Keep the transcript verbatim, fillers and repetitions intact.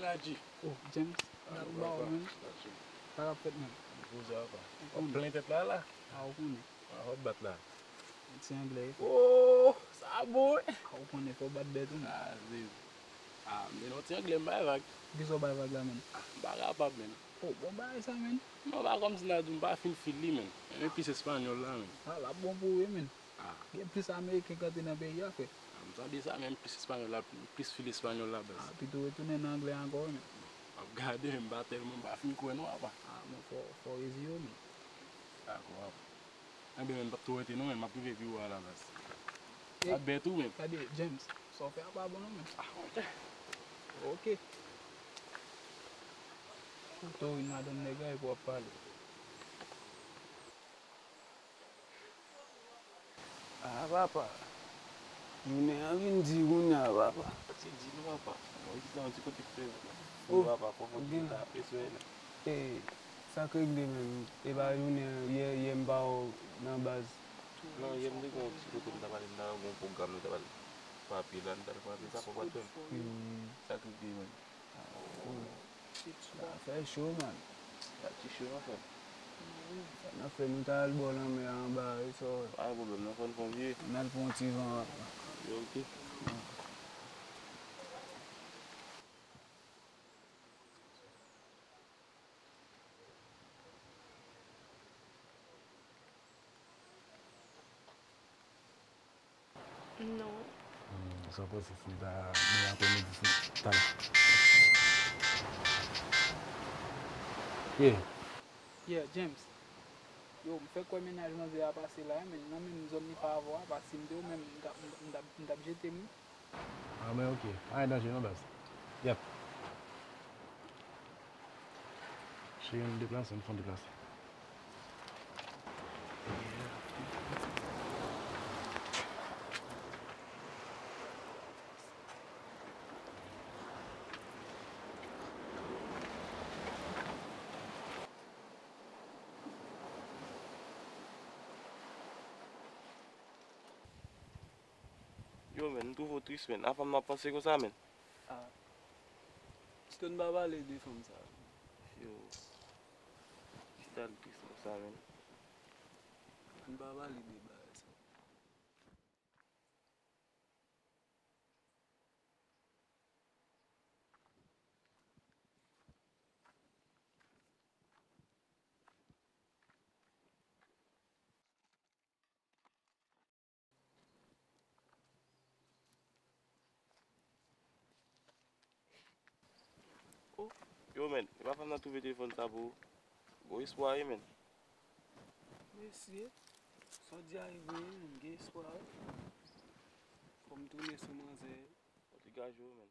Adji. Oh, James, gad ou ba ou menm. Sa k ap fèt menm? Poze apa. Ou konnen. W ap plen tèt la la? A, ou konnen. A, w ap bat la. Ti anglè. Oh, sa bon wi. A, ou konnen fò w bat bèt ou menm. A, zi. A, men non, ti anglè m bay vag. Kisa w bay vag la menm? A, m pa kapab menm. Oh, bon bagay sa menm. Non, pa kòmsi n a di w m pa fin fil li menm. Men plis espanyòl la menm. A, l ap bon pou ou wi menm. A. Gen plis ameriken k antre nan peyi a, frè. A, m tande sa, men m plis espanyòl la, m plis fil espanyòl la, baz. A, pito retounen nan anglè ankò, wi, men. M ap gade, men m pa tèlman, m pa fin kwè non, apa. A, men fò, fò w reziye w, men. Dakò, apa. Enben, men m p ap twò rete non, men m ap rive pi wo a la, baz. E, a bèt ou, men. Gade, James, sa w fè a pa bon non, men. A, ok. Ok. Ou tou wi, madanm nèg la, epi w ap pale. Ah, papa. Jounen an vin di kounye a, papa. Ti di nou, papa. Mwen chita yon ti kote frè. Oh, papa, fò mwen ta apresye la. E, sa k regle menm? E pa jounen an, yè, yè m pa wè w nan baz. Non, yè m te gen yon ti kote m ta pale, m ta gen yon pwogram, m ta pale. Papye la, m ta pale sa, papa, tèm. Hmm. Sa k regle menm? Ah, cool. Sa fè cho, man. Sa ti cho, anfen. Sa n ap fè, nou ta al bò lanmè a anba, wi, sa w wè. Pa gen pwoblèm, non, fò n fè yon vye. N al pran yon ti van. Yo, ok. Non. Hmm, sa w panse si m ta, demen aprèmidi, si m ta la? Yeah. Yeah, James. Yo, m fèk wè mennaj manzè a pase la, men nan menm zòn li pa avè w a, paske si m te ou menm, m t ap, m t ap, m t ap jete m wi. Ah, men ok. Pa gen danje non, baz. Yep. Cheri, ann deplase, ann fè yon deplase. Yo, men, m twouve w tris, men. A fanm nan ap panse konsa, men. Ah. Kite n pa pale de fanm sa. Yo. Kisa l tris konsa, men. N pa pale de bagay sa. Oh, yo, men, e pa fanm nan twouve telefòn sa pou ou? Gwo espwa, wi, men. Mesye, sa w di a wi vre, men, gen espwa, wi. Fò m tounen sou manzè. Fò ti gaje w, men.